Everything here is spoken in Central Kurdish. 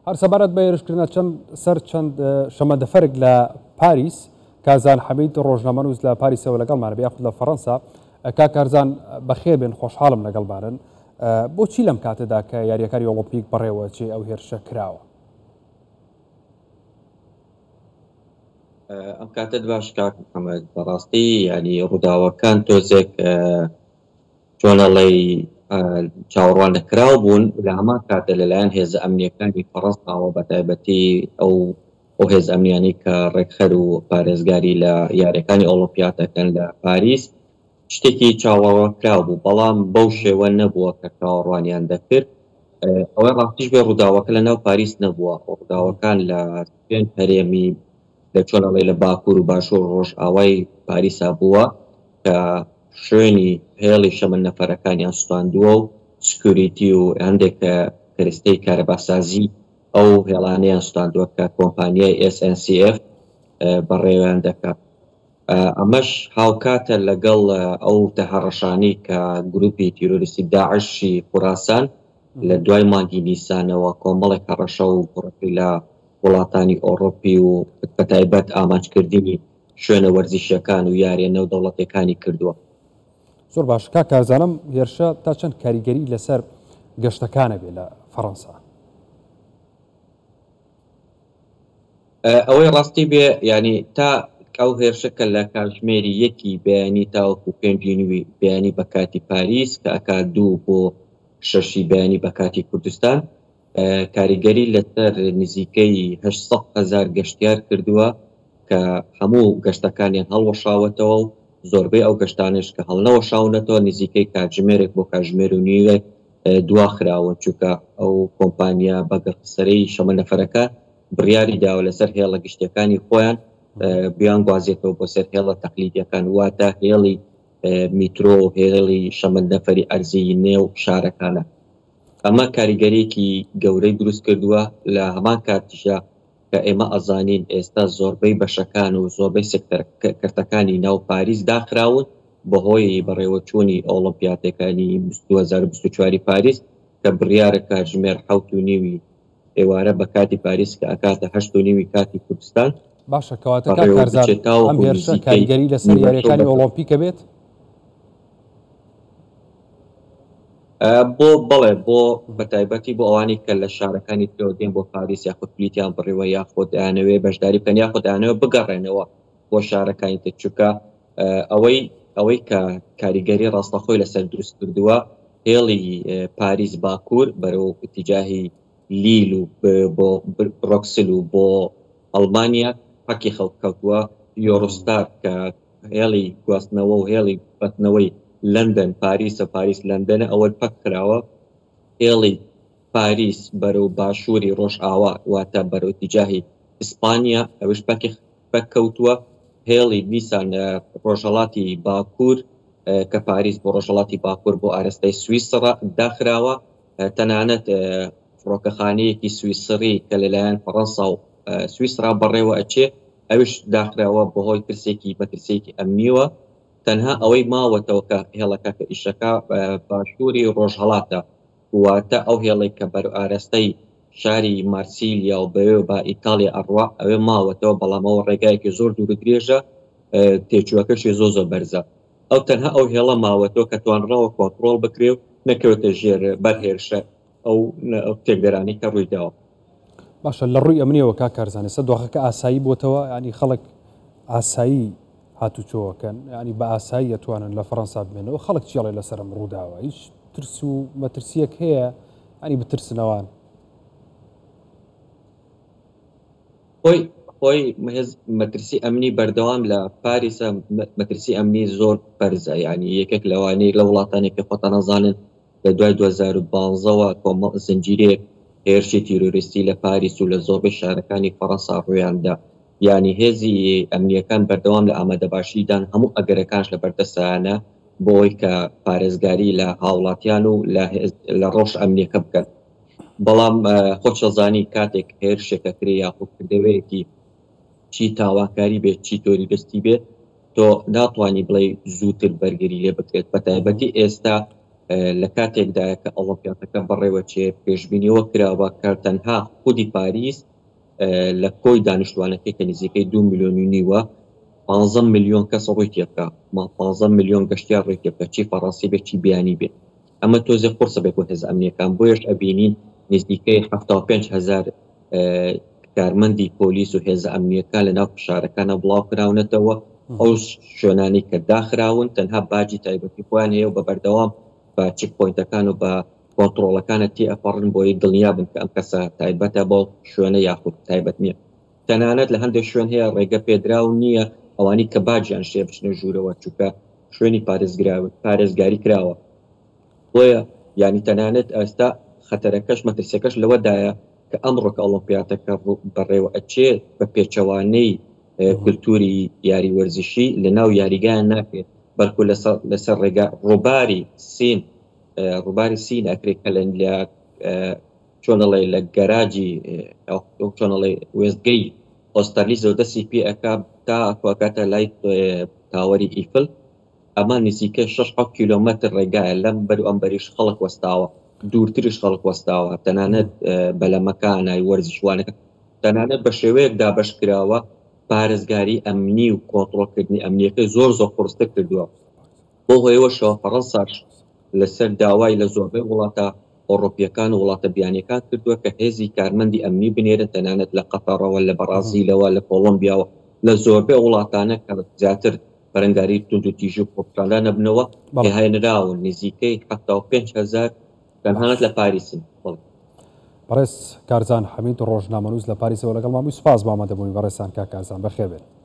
هەر سەبارەت بە هێرشکردنە چەند سەر چەند شەمەندەفەرێک لە پاریس، کارزان حەمید ڕۆژنامەنووس لە پاریسەوە لەگەڵمانە بێ یاخود لە فەڕەنسا. کاک کارزان بەخێر بێن، خۆشحاڵم لەگەڵمانن. بۆچی لەم کاتەدا کە یارییەکانی ئۆڵۆمپیک بەڕێوەچێ ئەو هێرشە کراوە؟ ئەم کاتەت باش کاک محەممەد بەڕاستی ینی ڕووداوەکان تۆزێک چۆنەڵی چاوەڕوان نەکراو بوون لە هەمان کاتە لەلایەن هێزە ئەمنیەکانی فەڕەنساوە بە تایبەتی ئەو ئەو هێز ئەمنیانەی کە ڕێکخەر و پارێزگاری لە یاریەکانی ئۆڵۆمپیات دەکەن لە پاریس شتێکی چاوەڕوانکراو بوو بەڵام بەو شێوە نەبووە کە چاوەڕوانیان دەکرد ئەوەی ڕاستیش بێ ڕووداوەکە لە ناو پاریس نەبووە ڕووداوەکان لە پێنج هەرێمی لە چۆن ئەڵێ لە باکوور و باشوور ڕۆژئاوای پاریسا بووە کە شوێنی هێڵی شەمەندەفەرەکانیان سوتاندووە و security و هەندێک کەرستەی کارەباسازی ئەو هێڵانەیان سوتاندووە کە کۆمپانیای SNCF بەڕێوەیان دەکات. ئەمەش هاوکاتە لەگەڵ ئەو هەڕەشانەی کە گروپی تیرۆریستی داعشی خوراسان لە دوای مانگی نیسانەوە کۆمەڵێک هەڕەشە و گوڕەشەی لە وڵاتانی ئۆڕۆپی و بەتایبەت ئامانجکردنی شوێنە وەرزشیەکان و یاریە نێودەوڵەتیەکانی کردووە. زۆر باش کاک کارزان ئەم هێرشە تا چەند کاریگەری لەسەر گەشتەکان ئەبێ لە فەڕەنسا؟ ئەوەی ڕاستی بێ یانی تا ئەو هێرشە کە لە کاتژمێری یەکی بەیانی تاوەکو پێنجی نوی بەیانی بە کاتی پاریس کە ئەکات دوو بۆ شەشی بەیانی بە کاتی کوردستان کاریگەری لەسەر نزیکەی 800 هەزار گەشتیار کردووە کە هەموو گەشتەکانیان هەڵوەشاوەتەوە و زۆربەی ئەو گەشتانەش کە هەڵنەوەشاونەتەوە نزیکەی کاتژمێرێک بۆ کاتژمێر و نیوێک دواخراون چونکە ئەو کۆمپانیا بەگەڕخستەرەی شەمەنەفەرەکە بڕیاری داوە لەسەر هێڵە گشتیەکانی خۆیان بیانگوازێتەوە بۆ سەر هێڵە تەقلیدیەکان واتە هێڵی میترۆ و هێڵی شەمەندەفەری ئەرزیی نێو شارەکانە. ئەمە کاریگەریەکی گەورەی دروست کردووە لە هەمان کاتیشا کە ئێمە ئەزانین ئێستا زۆربەی بەشەکان و زۆربەی سێکتەر کەرتەکانی ناو پاریس داخراون بەهۆی بەڕێوەچوونی ئۆڵۆمپیاتەکانی 2024 پاریس کە بڕیارە کاتژمێر حەوت و نیوی ئێوارە بە کاتی پاریس کە ئەکاتە هەشت و نیوی کاتی کوردستان باشە کەواتە کاک بەڕێوە کارزان بچێت ئەم تاوەکو هێرشە نزیکەی کاریگەری لەسەر نیوەشەو یاریەکانی بەردەوام. ئۆڵۆمپیکە بێت؟ بۆ بەڵێ بۆ بەتایبەتی بۆ ئەوانەی کە لە شارەکانی ترەوە دێن بۆ پاریس یاخود پلیتیان بڕیوە یاخود ئەیانەوێ بەشداری بکەن یاخود ئەیانەوێ بگەڕێنەوە بۆ شارەکانی تر چونکە ئەوەی ئەوەی کە کاریگەری ڕاستەخۆی لەسەر دروست کردووە هێڵی پاریس باکوور بەرەو ئتیجاهی لیل و بۆ برۆکسل و بۆ ئەڵمانیا پەکی خەڵک کەوتووە یۆرۆستار کە هێڵی گواستنەوە و هێڵی بەستنەوەی لەندەن پاریسە پاریس لەندەنە ئەوە پەک خراوە هێڵی پاریس بەرەو باشووری ڕۆژئاوا واتە بەرەو ئیتیجاهی ئیسپانیا ئەوش پەکی پەک کەوتووە هێڵی دیسان ڕۆژهەڵاتی باکوور کە پاریس بۆ ڕۆژهەڵاتی باکوور بۆ ئارەستەی سویسڕا داخراوە تەنانەت فڕۆکەخانەیەکی سویسڕی کە لەلایەن فەڕەنسا و سویسرا بەڕێوە ئەچێ ئەویش داخراوە بەهۆی ترسێکی مەترسیەکی ئەمنیوە تەنها ئەوەی ماوەتەوە کە هێڵەکە کە ئیشەکە باشووری ڕۆژهەڵاتە واتە ئەو هێڵێک کە بەر ئارەستەی شاری مارسیلیا و بەوێ بە ئیتاڵیا ئەڕوا ئەوێ ماوەتەوە بەڵام ئەوە ڕێگایەکی زۆر دوور و درێژە تێچووەکەشی زۆر زۆر بەرزە ئەو تەنها ئەو هێڵە ماوەتەوە کە توانراوە کۆنتڕۆڵ بکرێ و نەکەوێتە ژێر بەر هێرشە ئەو تێکدەرانەی کە ڕوویداوە. باشە لە ڕووی ئەمنیەوە کاک کارزان ئێستا دۆخەکە ئاسایی بۆتەوە ینی خەڵک ئاسایی هاتوچۆەکەن ینی بە ئاسایی ئەتوانن لە فەڕەنسا بمێنەوە خەڵک چیڵێ لەسەر ئەم ڕووداوە هیچ ترس و مەترسیەک هەیە ینی بترسنەوان؟ خۆی خۆی هێز مەترسی ئەمنی بەردەوام لە پاریسە مەترسی ئەمنی زۆر بەرزە یعنی یەکێک لەوانەیە لە وڵاتانێک کە خۆتان ئەزانن لە دوای 2015 ەوە کۆمەڵ زنجیرەیەک هێرشی تیرۆریستی لە پاریس و لە زۆربەی شارەکانی فەڕەنسا ڕوویاندا یعنی هێزی ئەمنیەکان بەردەوام لە ئامادەباشیدان هەموو ئەگەرەکانش لە بەردەستایانە بۆ ئەوەی کە پارێزگاری لە هاوڵاتیان و لە ڕەوش ئەمنیەکە بکەن. بەڵام خۆت شەزانی کاتێک هێرشێک ئەکرێ یاخود کردەوەیەکی چی تاوانکاری بێت چی تۆریبستی بێت تۆ ناتوانانی بڵێ زووتر بەرگری لێ بکرێت بە تایبەتی ئێستا لە کاتێکدایە کە ئۆڵۆمپیاتەکە بەڕێوەچێ پێشبینی ئەوە کراوە کە تەنها خودی پاریس لە کۆی دانیشتوانەکەی کە نزیکەی 2 ملیۆن و نیوە 15 ملیۆن کەس ڕووی تێبکا، 15 ملیۆن گەشتیار ڕووی تێبکا، چی فەڕەنسی بێت چی بیانی بێت. ئەمە تۆزێ قورسە بێت بۆ هێزە ئەمنییەکان، بۆیەش ئەبینین نزیکەی 75 هەزار کارمەندی پۆلیس و هێزە ئەمنییەکان لە ناو شارەکانە بڵاو کراونەتەوە. ئەو شوێنانەی کە داخراون تەنها باجی تایبەتی خۆیان هەیە و بە بەردەوام بە check point ەکان و بە کۆنتڕۆڵەکانە تێئەپەڕن بۆی دڵنیا بن کە ئەم کەسە تایبەتە بەو شوێنە یاخود تایبەت نییە. تەنانەت لە هەندێک شوێن هەیە ڕێگە پێدراو نییە ئەوانی کە باجیان شێ بچنە ژوورەوە چونکە شوێنی پارێزگاری کراوە. بۆیە یانی تەنانەت ئێستا خەتەرەکەش مەترسیەکەش لەوەدایە کە ئەمڕۆ کە ئۆڵۆمپیاتەکە بەڕێوە ئەچێ بە پێچەوانەی کولتوری یاری وەرزشی لە ناو یاریگایان ناکرێت بەڵکو لەسەر ڕێگا ڕووباری سین ڕووباری سین ئەکرێت کە لە چۆن ئەڵێ لە گەراجی چۆن ئەڵێ وێستگەی ئۆستەرلیزەوە دەستی پێ ئەکا تا ئەکاتە لای تاوەری ئیفل ئەمە نزیکەی 6 کیلۆمەتر ڕێگایە لەم بەر و ئەم بەریش خەڵک وەستاوە دوورتریش خەڵک وەستاوە تەنانەت بەلەمەکانای وەرزشوانەکە تەنانەت بە شێوەیەک دابەش کراوە پارێزگاری ئەمنی و کۆنتڕۆڵکردنی ئەمنیەکەی زۆر زۆر قورستر کردووە بۆ هۆیەوەشەوە فەڕەنساش لەسەر داوای لە زۆربەی وڵاتە ئۆڕۆپییەکان و وڵاتە بیانییەکان کردووە کە هێزی کارمەندی ئەمنی بنێرن تەنانەت لە قەتەڕەوە، لە بەڕازیلەوە، لە کۆڵۆمبیاوە، لە زۆربەی وڵاتانە کە زیاتر بەرەنگاری توندوتیژی و خۆپیشاندان ئەبنەوە هێنراون، نزیکەی 75 هەزار تەنانەت لە پاریسن. بەڵێ. بەڕێز کارزان حەمید ڕۆژنامەنووس لە پاریسەوە لەگەڵمان بووی، سوپاس بۆ ئامادەبوونی بەڕێزتان کاک کارزان، بەخێربێن.